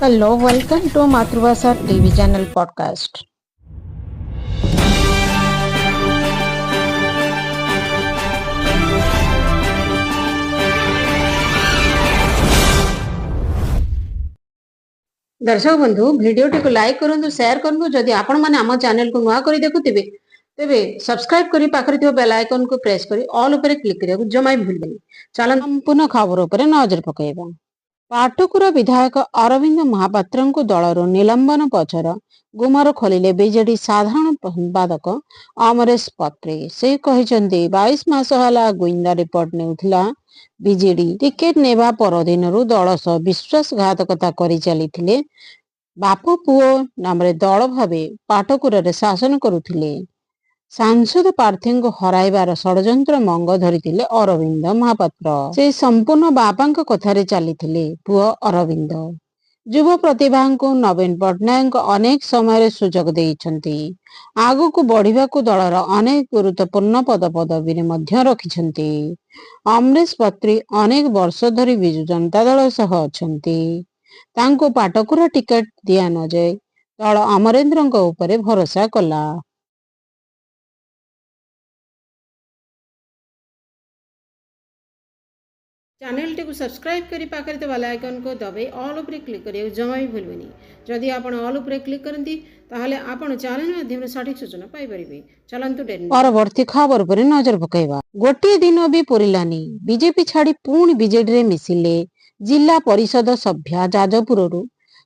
Hello, welcome to Matrubhasha TV channel podcast. ଦର୍ଶକ ବନ୍ଧୁ, ଭିଡିଓଟିକୁ ଲାଇକ୍ କରନ୍ତୁ, ସେୟାର କରନ୍ତୁ। ଯଦି ଆପଣମାନେ ଆମ ଚ୍ୟାନେଲକୁ ନୂଆ କରି ଦେଖୁଥିବେ, ତେବେ ସବସ୍କ୍ରାଇବ କରି ପାଖରେ ଥିବା ବେଲ୍ ଆଇକନକୁ ପ୍ରେସ୍ କରି ଅଲ୍ ଉପରେ କ୍ଲିକ୍ କରିବାକୁ ଜମା ବି ଭୁଲିବେନି। ଚାଲନ୍ତୁ, ସମ୍ପୂର୍ଣ୍ଣ ଖବର ଉପରେ ନଜର ପକାଇବା। ପାଟକୁରା ବିଧାୟକ ଅରବିନ୍ଦ ମହାପାତ୍ରଙ୍କୁ ଦଳରୁ ନିଲମ୍ବନ ପଛର ଗୁମର ଖୋଲିଲେ ବିଜେଡି ସାଧାରଣ ସମ୍ପାଦକ ଅମରେଶ ପତ୍ରୀ। ସେ କହିଛନ୍ତି, 22 ମାସ ହେଲା ଗୁଇନ୍ଦା ରିପୋର୍ଟ ନେଉଥିଲା ବିଜେଡି। ଟିକେଟ ନେବା ପରଦିନରୁ ଦଳ ସହ ବିଶ୍ୱାସଘାତକତା କରି ଚାଲିଥିଲେ। ବାପ ପୁଅ ନାମରେ ଦଳ ଭାବେ ପାଟକୁରାରେ ଶାସନ କରୁଥିଲେ। ସାଂସଦ ପ୍ରାର୍ଥୀଙ୍କୁ ହରାଇବାର ଷଡଯନ୍ତ୍ର ମଙ୍ଗ ଧରିଥିଲେ ଅରବିନ୍ଦ ମହାପାତ୍ର। ସେ ସମ୍ପୂର୍ଣ୍ଣ ବାପାଙ୍କ କଥାରେ ଚାଲିଥିଲେ ପୁଅ ଅରବିନ୍ଦ। ଯୁବ ପ୍ରତିଭାଙ୍କୁ ନବୀନ ପଟ୍ଟନାୟକଙ୍କ ଅନେକ ସମୟରେ ସୁଯୋଗ ଦେଇଛନ୍ତି। ଆଗକୁ ବଢିବାକୁ ଦଳର ଅନେକ ଗୁରୁତ୍ୱପୂର୍ଣ୍ଣ ପଦପଦବୀରେ ମଧ୍ୟ ରଖିଛନ୍ତି। ଅମରେଶ ପତ୍ରୀ ଅନେକ ବର୍ଷ ଧରି ବିଜୁ ଜନତା ଦଳ ସହ ଅଛନ୍ତି। ତାଙ୍କୁ ପାଟକୁରା ଟିକେଟ ଦିଆ ନଯାଇ ଦଳ ଅମରେନ୍ଦ୍ରଙ୍କ ଉପରେ ଭରସା କଲା। ଚ୍ୟାନେଲଟିକୁ ସବସ୍କ୍ରାଇବ୍ କରି ପାଖରେ ଥିବା ବେଲ୍ ଆଇକନ୍କୁ ଦବାଇ ଅଲ୍ ଉପରେ କ୍ଲିକ୍ କରିବାକୁ ଜମା ବି ଭୁଲିବେନି। ଯଦି ଆପଣ ଅଲ୍ ଉପରେ କ୍ଲିକ୍ କରନ୍ତି, ତାହେଲେ ଆପଣ ଚ୍ୟାନେଲ ମାଧ୍ୟମରେ ସଠିକ୍ ସୂଚନା ପାଇପାରିବେ। ଚାଲନ୍ତୁ, ପରବର୍ତ୍ତୀ ଖବର ଉପରେ ନଜର ପକାଇବା। ଗୋଟିଏ ଦିନ ବି ପୁରିଲାନି, ବିଜେପି ଛାଡ଼ି ପୁଣି ବିଜେଡିରେ ମିଶିଲେ ଜିଲ୍ଲା ପରିଷଦ ସଭ୍ୟା। ଯାଜପୁରରୁ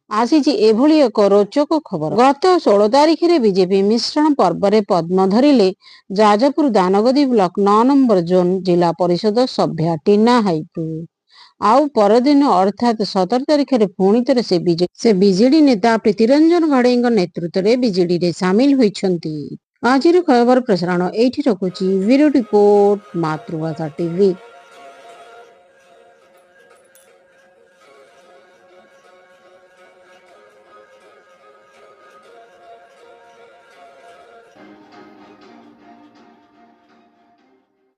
ଆସିଛି ଏଭଳି ଏକ ରୋଚକ ଖବର। ଗତ 16 ତାରିଖରେ ବିଜେପି ମିଶ୍ରଣ ପର୍ବରେ ପଦ୍ମ ଧରିଲେ Jajpur Danagadi block 9 number zone ଜିଲ୍ଲା ପରିଷଦ ସଭ୍ୟା ଟିନା ହାଇଟୁ। ଆଉ ପରଦିନ ଅର୍ଥାତ୍ 17 ତାରିଖରେ ପୁଣି ଥରେ ସେ ବିଜେଡି ନେତା ପ୍ରୀତିରଞ୍ଜନ ଘଡେଇଙ୍କ ନେତୃତ୍ୱରେ ବିଜେଡିରେ ସାମିଲ ହୋଇଛନ୍ତି। ଆଜିର ଖବର ପ୍ରସାରଣ ଏଇଠି ରଖୁଛି। ବ୍ୟୁରୋ ରିପୋର୍ଟ, ମାତୃଭାଷା ଟିଭି।